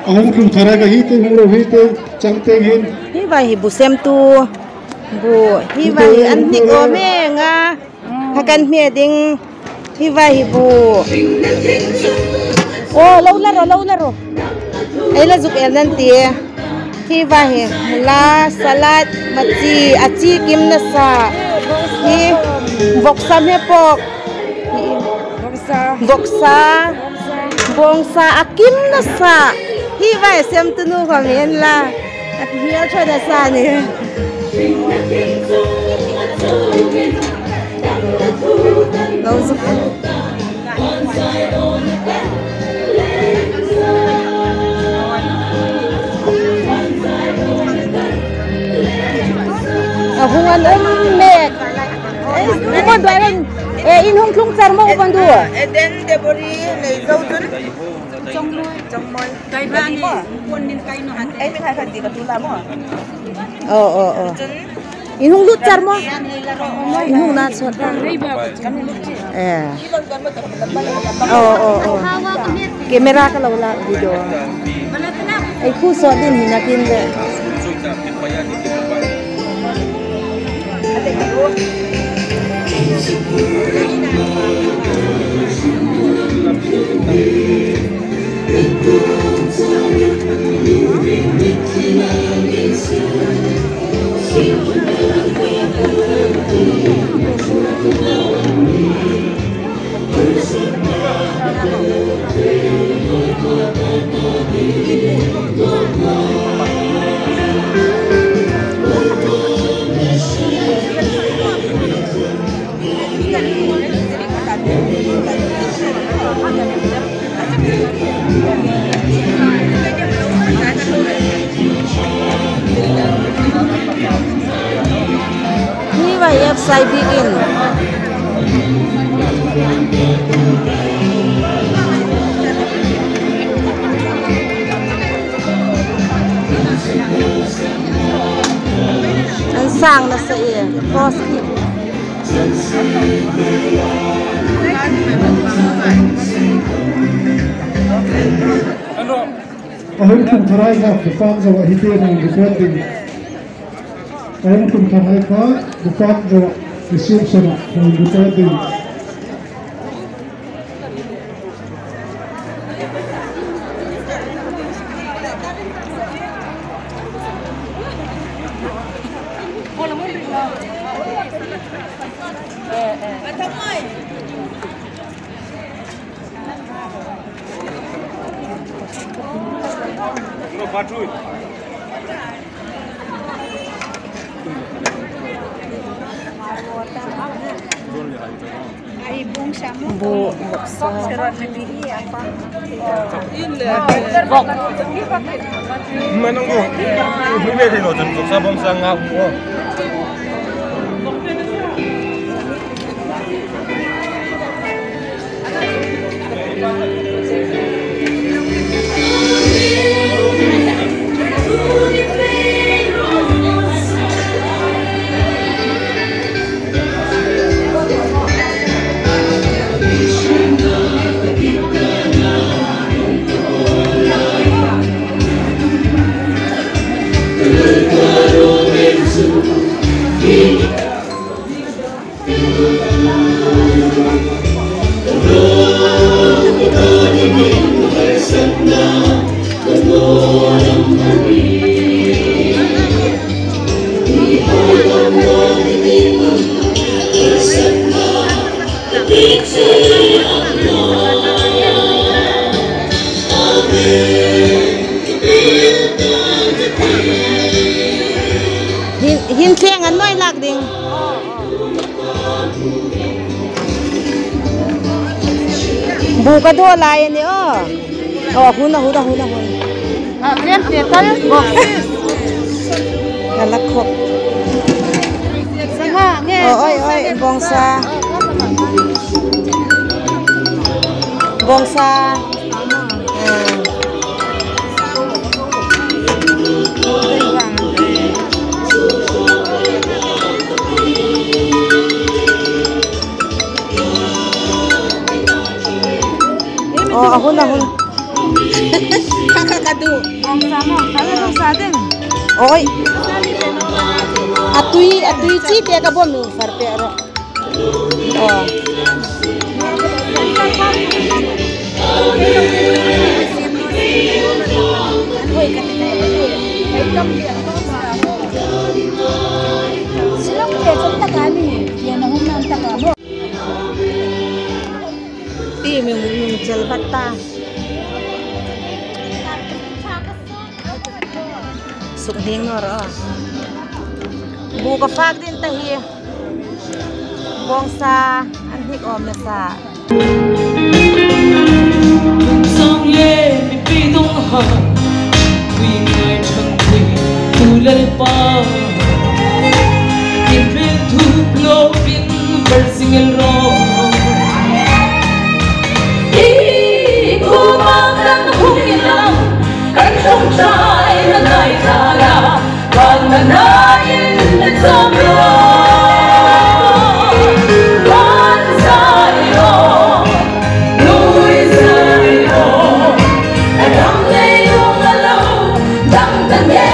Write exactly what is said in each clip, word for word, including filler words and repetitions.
A hung tlung thar a ka hi te, hung ro hi te, chang te hin. Hi vai hi bu semtu, bu, hi vai hi an hnik awm e nga. Kha kan hme ding. Hi vai hi bu. O, lo la ro, lo la ro. Ei la zuk el nan ti e. Hi vai hi mula, salad, machi, a chi kim nasa. Hi voksa me pok. Hi voksa. Bawngsa a kim nasa. Hi vai semtu nu khawm hi en la. A hmiel ṭha nasa ni. Lo zuk. A hung an um mek. Ei, Upa Duai ren, eh, in hung tlung char maw, Upa Duai? Eden Debori nei zo chun. Chongmoi. Chongmoi. Kai ba ni, kun din kai no han. Ei, min hai khan di ka tu la maw. Oh, oh, oh. In hung lut char maw? In hung na char. Eh. Oh, oh, oh. Camera ka lo la video. Ei, khu so din hi na kin le. Hi vai F C I bikin. An sang nasa e, post ki. A hung tlung thar hai kha, bu pâk zo a hi te hung report ding. A hung tlung thar hai kha, bu pâk zo a reception-a hung report ding. Bu, voksa. Manung bu, bu me thei lo chun voksa bawngsa nga bu. Hin, hin thleng an nuoi lak ding. Bu ka daw lai a ni aw. Aw, hun a, hun a, hun a, hun. A, tlem te tal bawk. Ka la khawp. Sangha nge. Aw, oi, oi, bawngsa. Bawngsa. Aw, a hun, a hun. Kha kha ka duh. Ong sa mo, ka la sa ding. Oi. A tui, a tui chi te ka bom nu far pe ro. Oh. Silok te chom taka ni, ye na hum nan taka mo. Ti mi mi chel vat ta. Suk ding naw ro. Bu ka fak ding ta hi. Bawngsa an hnik awm nasa. Song le mi pi dong ha. Ui ngai chang ui. Tu lalpa. Ipil tu plo pin versing el ro. I kuma kan hung in lang, kan hung trai na ngai ta la, kan na ngai in na chom ro. Kan sai ro, lui sai ro, a dam nei ro, a lo dam ta nge.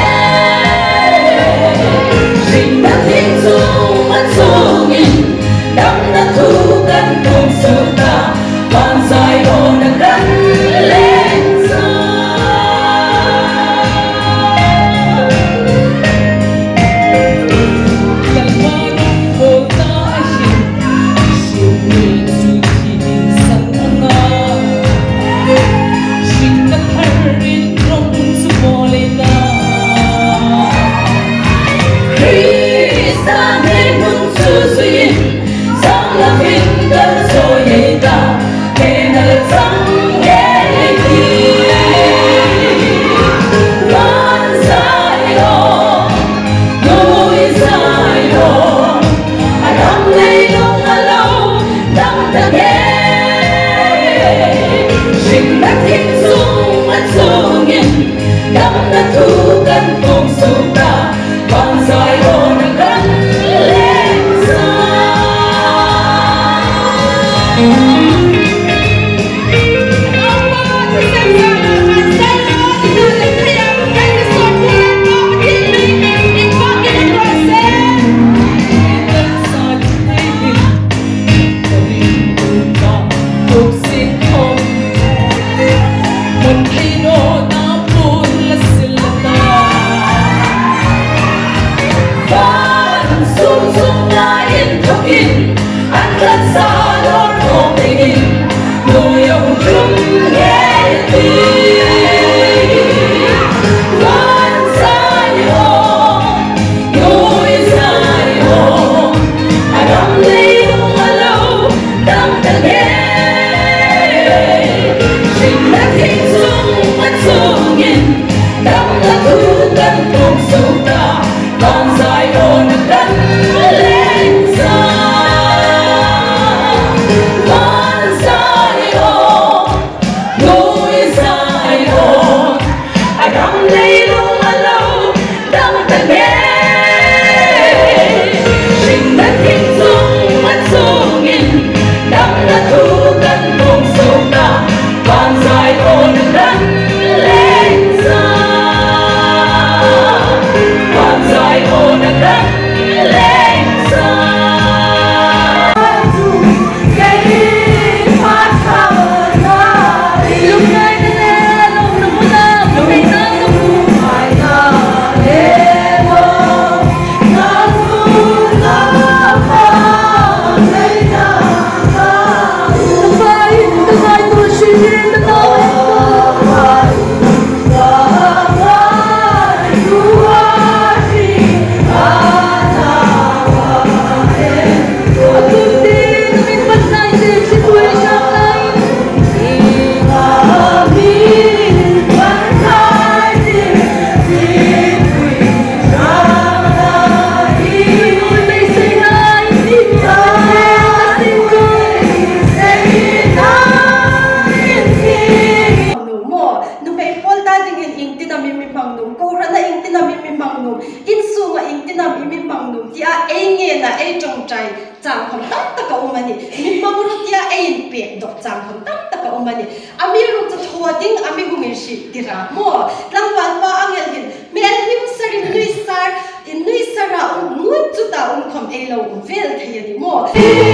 ṭawngṭai chang khawm tam tak a um a nih. Mi hmangruo tia ei inpek dawk chang khawm tam tak a um a nih. Amiruokchu thaw ding a mi hung inhriettir a maw. Tlangvalpa angel hin hmel hlim sarin nuisar, in nuisara um, nuoi chu ta um khawm ei lo um vel thei a nih maw.